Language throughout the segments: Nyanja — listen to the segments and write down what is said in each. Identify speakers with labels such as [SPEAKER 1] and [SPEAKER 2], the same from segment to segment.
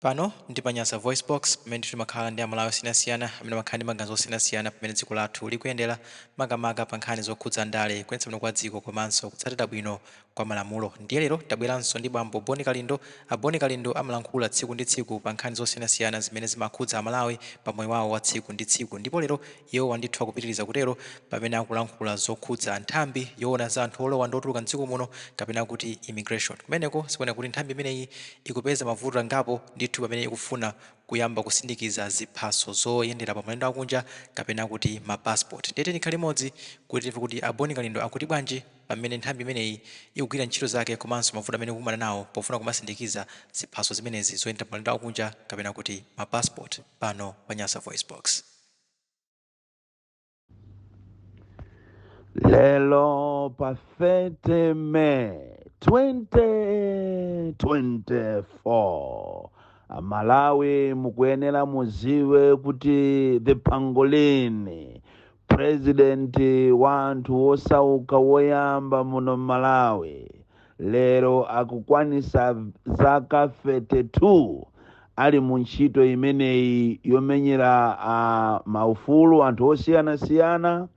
[SPEAKER 1] Pano ndi pa Nyasa VoiceBox, pamene timakhala ndi Amalawi osiyanasiyana amene amakhala ndi maganizo osiyanasiyana pamene dziko lathu likuyendera, makamaka pa nkhani zokhudza ndale, kuyendetsa bwino kwa dziko komanso kutsatira bwino kwa malamulo. Ndiye lero tabweranso ndi bambo Bon Kalindo. A Bon Kalindo amalankhula tsiku ndi tsiku pa nkhani zosiyanasiyana zimene zimakhudza Amalawi pa moyo wawo wa tsiku ndi tsiku. Ndipo lero iwowa ndithu akupitiriza kutero pamene akulankhula zokhudza nthambi yoona za anthu olowa ndi otuluka m'dziko muno kapena kuti Immigration. Kumeneko zikuoneka kuti nthambi imeneyi ikupeza mavuto angapo ndithu pamene ikufuna kuyamba kusindikiza ziphaso zoyendera pa maulendo akunja kapena kuti ma passport. Ndiye tiyeni tikhale limodzi kuti timve kuti a Bon Kalindo akuti bwanji pamene nthambi imeneyi ikugwira ntchito zake komanso mavuto amene ikukumana nawo pofuna kumasindikiza ziphaso zimenezi zoyendera pa maulendo akunja kapena kuti ma passport pano pa Nyasa VoiceBox.
[SPEAKER 2] Lero pa 30 May 2024, Amalawi mukuyenera muziwe kuti the pangolin, president wa anthu osauka woyamba muno Malawi, lero akukwanisa zaka 32 ali mu ntchito imeneyi yomenyera maufulu anthu osiyanasiyana.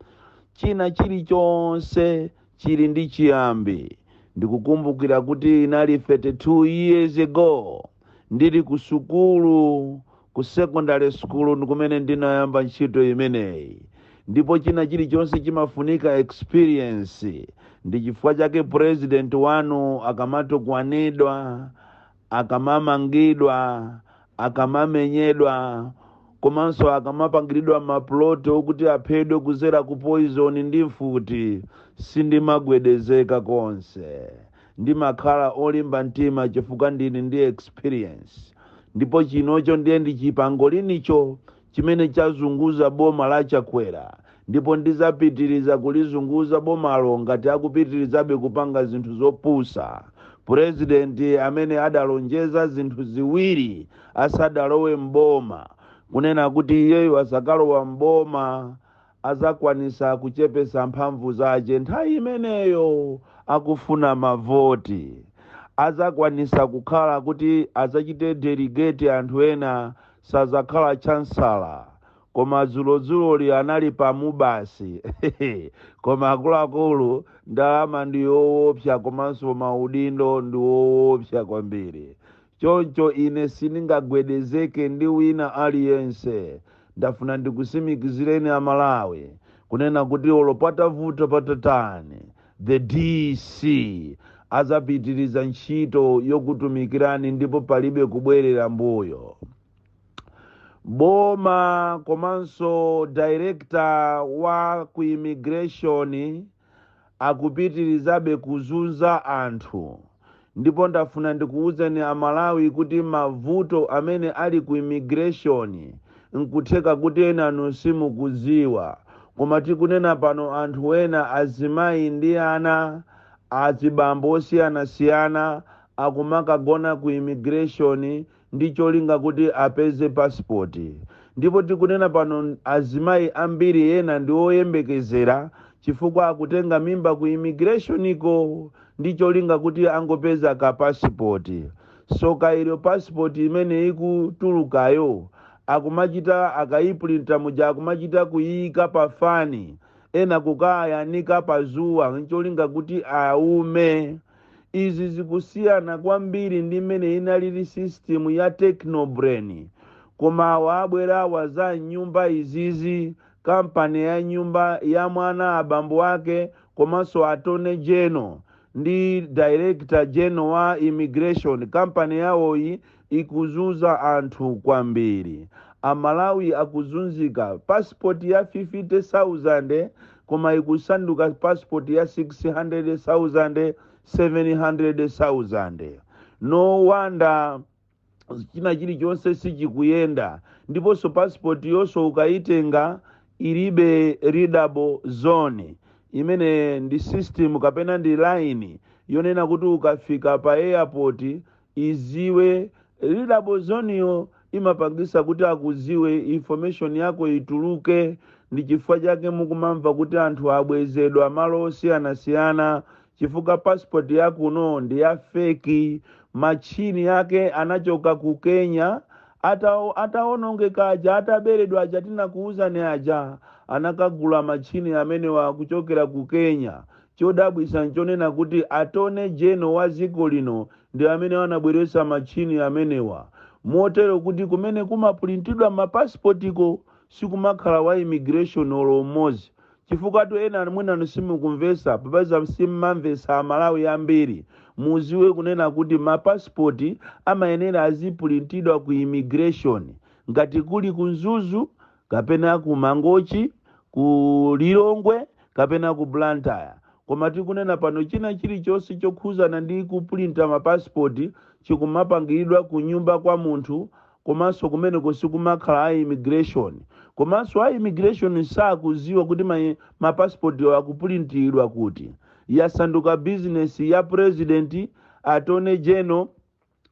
[SPEAKER 2] China chilichonse chili ndi chiyambi. Ndikukumbukira kuti inali 32 years ago, ndili ku sukulu, ku secondary school, ndikumene ndinayamba ntchito imeneyi. Ndipo china chilichonse chimafunika experience. Ndi chifukwa chake president wanu akamatukwanidwa, akamamangidwa, akamamenyedwa, komanso akamapangiridwa maplot okuti aphedwe kuzera ku poison ndi mfuti, sindimagwedezeka konse. Ndimakhala olimba mtima chifukwa ndili ndi experience. Ndipo chinocho ndiye ndi chipangolinicho chimene chazunguza boma la Chakwera, ndipo ndizapitiriza kulizunguza bomalo ngati akupitirizabe kupanga zinthu zopusa. Purezidenti amene adalonjeza zinthu ziwiri asadalowe mboma, kunena kuti iyeyo asakalowa mboma azakwanisa kuchepesa mphamvu zace nthawi imeneyo akufuna mavoti, azakwanisa kukhala kuti azachite delegate anthu ena, sazakhala chancellor. Koma dzulodzuloli anali pa MUBAS. Koma akuluakulu, ndalama ndi yoopsa komanso maudindo ndi woopsa kwambiri. Choncho ine sindingagwedezeke ndi wina aliyense. Ndafuna ndikusimikizireni Amalawi kunena kuti olo patavuta patatani, the DC azapitiriza ntchito yokutumikirani ndipo palibe kubwerera mbuyo. Boma komanso director wa ku immigration akupitirizabe kuzunza anthu. Ndipo ndafuna ndikuwuzeni Amalawi kuti mavuto amene ali ku immigration, nkutheka kuti enanu simukudziwa, koma tikunena pano anthu ena, azimayi ndi ana, azibambo osiyanasiyana, akumakagona ku immigration ndi cholinga kuti apeze passport. Ndipo tikunena pano azimayi ambiri ena ndi oyembekezera chifukwa akutenga mimba ku immigration iko ndi cholinga kuti angopeza ka passport. Soka ilo, passport imene ikutulukayo akumachita akayiprinta muja, akumachita kuyika pa fani, ena kukayanika pa zuwa ncholinga kuti aume. Izi zikusiyana kwambiri ndi mmene inalili system ya Technobrain. Koma awa abwerawa za nyumba izizi, kampani ya nyumba ya mwana abambo ake komanso attorney general ndi director general wa immigration, kampani yawoyi ikuzunza anthu kwambiri. Amalawi akuzunzika. Passport ya 50,000 koma ikusanduka passport ya 600,000, 700,000. No wonder china chilichonse sichikuyenda. Ndiponso passport yonso ukayitenga ilibe readable zone, imene ndi system kapena ndi line yonena kuti ukafika pa airport iziwe. Readable zone yo imapangisa kuti akuziwe, information yako ituluke. Ndi chifukwa chake mukumamva kuti anthu abwezedwa malo osiyanasiyana. Chifukwa passport yakuno ndi ya fake. Machine yake anachoka ku Kenya ataonongeka aja, ataberedwa aja tinakuuzani aja, anakagula machine amenewa kuchokera ku Kenya. Chodabwisa nchonena kuti Attorney General wa dziko lino ndi amene anabweretsa machine amenewa, motero kuti kumene kumapulintidwa mapasipotiko sikumakhala wa immigration olo umodzi. Chifukwa tu ena mwinanu simukumvesa, popeza simmamvesa Amalawi ambiri. Muziwe kunena kuti mapasipoti amayenera azipulintidwa ku immigration, ngati kuli ku Mzuzu kapena ku Mangochi, ku Lilongwe kapena ku Blantyre. Koma tikunena pano, china chilichonse chokhuzana ndi kupulinta mapasipoti chikumapangiridwa ku nyumba kwa munthu, komanso kumeneko sikumakhala a immigration. Komanso a immigration sakuziwa kuti mapasipoti akupulintidwa kuti. Yasanduka bizinesi ya President, Attorney General,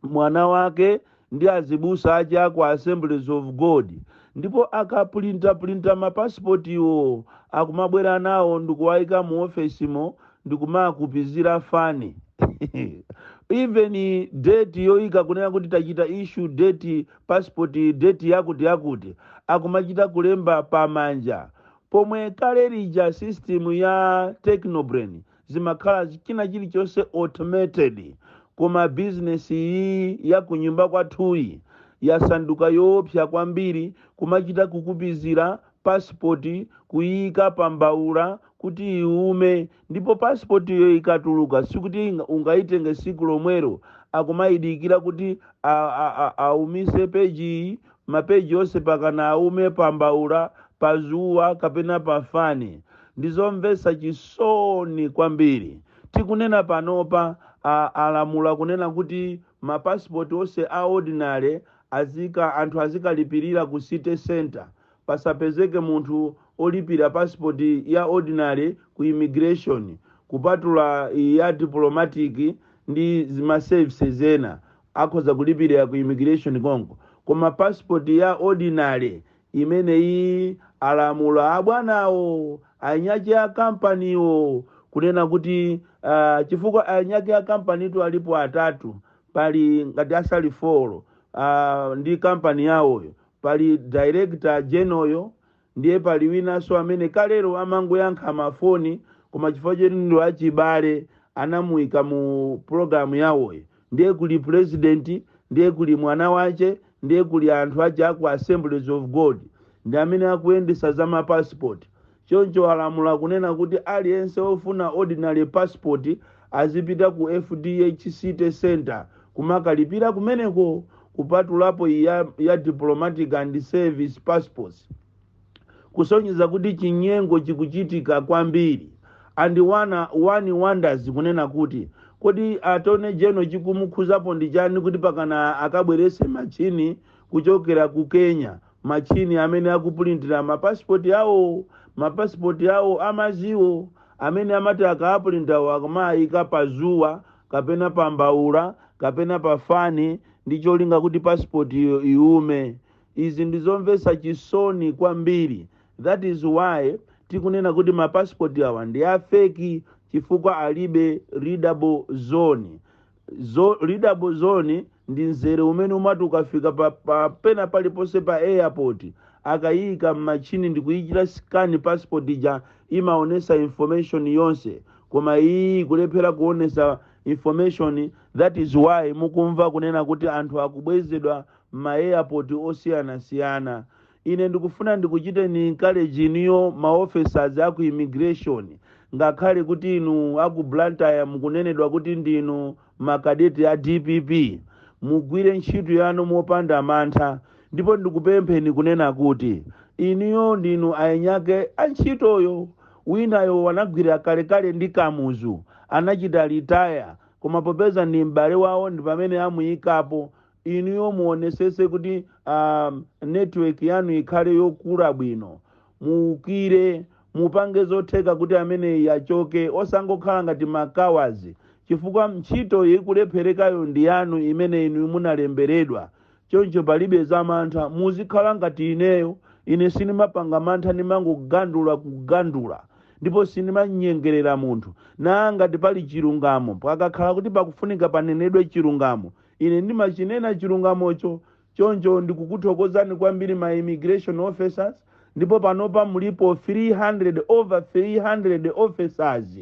[SPEAKER 2] mwana wake ndi azibusa ache aku Assemblies of God. Ndipo akapulintapulinta mapasipotiwo, akumabwera nawo ndikuwayika mu ofesimo ndikumakupizira fani. Even date yoyika kunena kuti tachita issue date passport, date yakuti yakuti, akumachita kulemba pamanja, pomwe kale lija system ya Technobrain zimakhala china chilichonse automated. Koma bizinesi iyi ya kunyumba kwathuyi yasanduka yoopsa kwambiri, kumachita kukupizira pasipoti, kuyika pambaula kuti iume. Ndipo pasipoti iyo ikatuluka, sikuti ungayitenge siku lomwero. Akumayidikira kuti aumise peji iyi, mapeji onse pakana aume pambaula, pazuwa kapena pafani. Ndizomvetsa chisoni kwambiri. Tikunena panopa, alamula kunena kuti mapasipoti onse a ordinary azika anthu azikalipirira ku city center. Pasapezeke munthu olipira pasipoti ya ordinary ku immigration, kupatula ya diplomatic ndi ma services ena akhoza kulipirira ku immigration konko. Koma pasipoti ya ordinary imeneyi, alamula abwanawo, anyake a kampaniwo, kunena kuti chifukwa anyake a kampanitu alipo atatu, pali ngati asali four ndi kampani yawoyo. Pali director general, ndiye pali winanso amene kalero amangoyankha mafoni, koma chifukwa choti ndi wachibale anamuyika mu pulogalamu yawoyo. Ndiye kuli president, ndiye kuli mwana wache, ndiye kuli anthu ache aku Assemblies of God, ndi amene akuyendesa za mapasipoti. Choncho alamula kunena kuti aliyense ofuna ordinary passport azipita ku FDH City Center kumakalipira kumeneko, kupatulapo ya diplomatic and service passports, kusonyeza kuti chinyengo chikuchitika kwambiri. And one wonders kunena kuti kodi Attorney General chikumukhuzapo ndi chani kuti pakana akabwerese machine kuchokera ku Kenya, machine amene akupulintira mapasipoti awo, mapasipoti awo amaziwo amene amati akaapulintawo akumayika pa zuwa kapena pa mbaula kapena pa fani ndi cholinga kuti pasipoti iyo iume. Izi ndizomvetsa chisoni kwambiri. That is why tikunena kuti mapasipoti awa ndi a fake, chifukwa alibe readable zone. Readable zone ndi mzere umene umati ukafika pa pena paliponse pa airport, akayika mmachine ndikuyichita scan passport ija, imaonesa information yonse. Koma iyi kulephera kuonesa information. That is why mukumva kunena kuti anthu akubwezedwa ma airport osiyanasiyana. Ine ndikufuna ndikuchiteni encourage iniyo ma officers aku immigration, ngakhale kuti inu aku Blantyre mukunenedwa kuti ndinu makadeti a DPP, mugwire ntchito yanu mopanda mantha. Ndipo ndikupempheni kunena kuti iniyo ndinu ayinyake antchitoyo. Winayo wanagwira kalekale ndi Kamuzu, anachita retire, koma popeza ndi m'bale wawo ndi pamene amuyikapo. Inuyo muonesese kuti network yanu ikhale yokula bwino, muukire, mupange zotheka kuti ameneyi achoke, osangokhala ngati makawazi, chifukwa ntchito ikulepherekayo ndi yanu imene inu munalemberedwa. Choncho palibe za mantha, muzikhala ngati ineyo. Ine sindimapanga mantha, ndimangogandula kugandula. Ndipo sindimanyengerera munthu. Na ngati pali chilungamo, pakakhala kuti pakufunika panenedwe chilungamo, ine ndimachinena chilungamocho. Choncho ndikukuthokozani kwambiri ma immigration officers. Ndipo panopa mulipo 300, over 300 officers,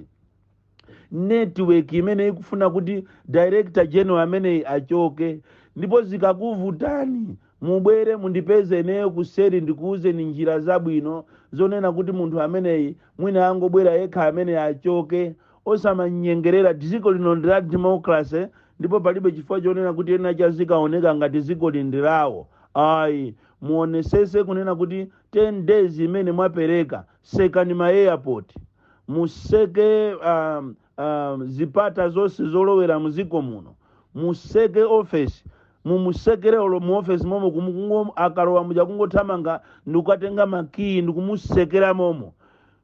[SPEAKER 2] network imene ikufuna kuti director general ameneyi achoke. Ndipo zikakuvutani, mubwere mundipeze ineyo kuseri, ndikuwuzeni njira zabwino zonena kuti munthu ameneyi mwina angobwera yekha amene achoke. Osamanyengerera. Dziko lino ndi la democracy, ndipo palibe chifukwa chonena kuti ena chazikaoneka ngati dziko li ndi lawo, ayi. Muonesese kunena kuti 10 days imene mwapereka, sekani ma airport, museke zipata zonse zolowera muziko muno, museke office, mumusekere olo mu office momo. Akalowa muja kungothamanga ndikukatenga makiyi ndikumusekera momo,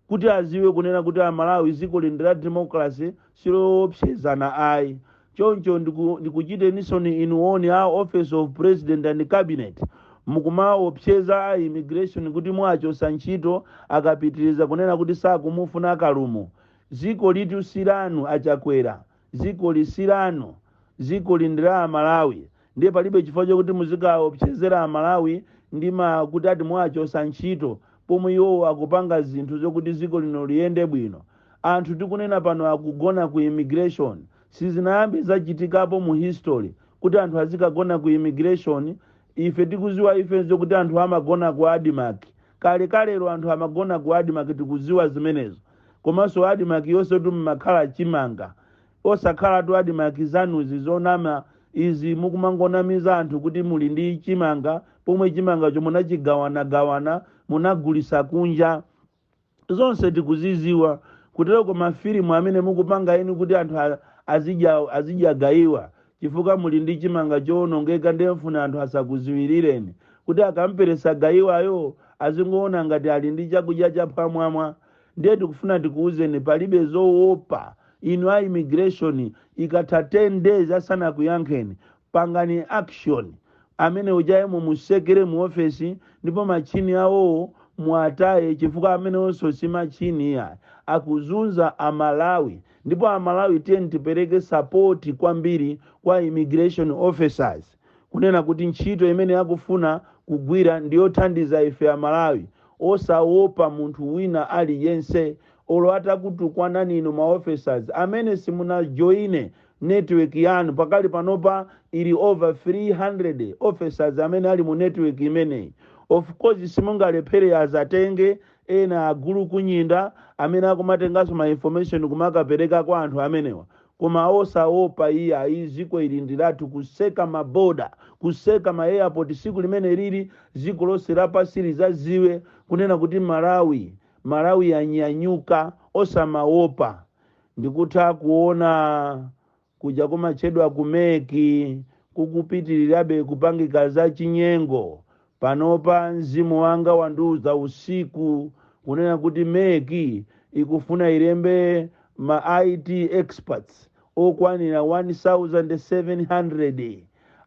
[SPEAKER 2] kuti aziwe kunena kuti Amalawi, dziko lino ndi la democracy, siloopsezana ayi. Choncho ndikuchitenisoni inu a Office of President and Cabinet, mukumaopseza a immigration kuti mwachosa ntchito akapitiriza kunena kuti sakumufuna Kalumo. Dziko litu silanu, Achakwera, dziko lisilanu, dziko li ndi la Amalawi. Ndiye palibe chifukwa chokuti muzikaopsezera Amalawi ndi ma kuti ati mwachosa ntchito, pomwe iwowo akupanga zinthu zokuti dziko lino liyende bwino. Anthu tikunena pano akugona ku immigration. Sizinayambe zachitikapo mu history kuti anthu azikagona ku immigration. Ife tikuziwa ifenso kuti anthu amagona ku ADMARC kale kalero. Anthu amagona ku ADMARC, tikuziwa zimenezo. Komanso ADMARC yonse mmakhala chimanga, osakhala tu ADMARC zanuzi zonama izi mukumangonamiza anthu kuti muli ndi chimanga, pomwe chimangacho munachigawanagawana, munagulisa kunja. Zonse tikuziziwa. Kutereko mafilimu amene mukupanga inu kuti anthu azidya gayiwa chifukwa muli ndi chimanga chowonongeka, ndiye mfuna anthu asakuziwirireni kuti akamperesa gayiwayo azingoona ngati ali ndi chakudya chaphwamwamwa. Ndiye tikufuna tikuwuzeni, palibe zoopa. Inu a immigration, ikatha 10 days asanakuyankheni, pangani action. Amene ujaye mumusekere mu ofesi, ndipo machini awowo muataye, chifukwa amenewonso si machini ya akuzunza Amalawi. Ndipo Amalawi, tiye tipereke support kwambiri kwa immigration officers, kunena kuti ntchito imene akufuna kugwira ndiyothandiza ife Amalawi, osaopa munthu wina aliyense. Olo atakutukwanani inu ma officers amene simunajoine network yanu, pakali panopa ili over 300 officers amene ali mu network imeneyi. Of course simungalephere, azatenge ena agulu kunyinda amene akumatenganso ma information kumakapereka kwa anthu amenewa. Koma osaopa iye ayi, ziko ili ndi lathu. Kuseka maboda, kuseka ma airport, siku limene lili ziko lonse lapasi lizaziwe kunena kuti Malawi, Malawi yanyanyuka. Osamaopa. Ndikutha kuona kuja kumatchedwa ku MEC kukupitirirabe kupangika za chinyengo. Panopa mzimu wanga wandiuza usiku kunena kuti MEC ikufuna ilembe ma IT experts okwanira 1700,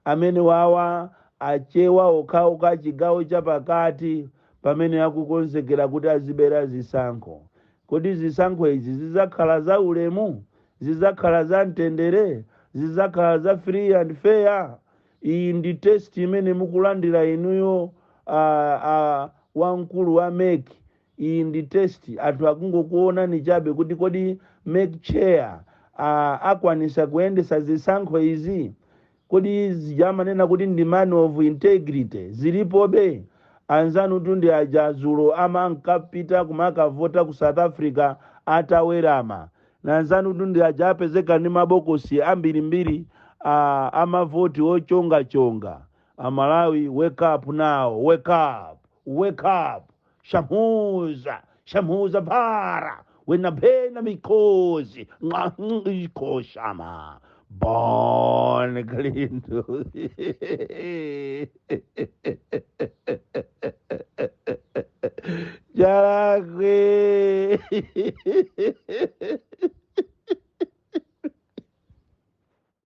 [SPEAKER 2] amene wawa Achewa okhaokha, chigawo chapakati, pamene akukonzekera kuti azibera zisankho. Kodi zisankho izi zidzakhala za ulemu? Zidzakhala za mtendere? Zidzakhala za free and fair? Iyi ndi test imene mukulandira inuyo, wamkulu wa MEC. Iyi ndi test. Anthu akungokuonani chabe kuti kodi MEC chair akwanisa kuyendesa zisankho izi? Kodi zijamanena kuti ndi man of integrity zilipobe? Anzanu tundi aja dzulo amankapita kumakavota ku South Africa atawerama, na anzanu tundi aja apezeka ndi mabokosi ambirimbiri amavoti ochongachonga. Amalawi, wake up now, wake up, wake up! Shamuza, shamuza para wena phena mikhozi ikhoshama. Bon Kalindo. Jalakwe.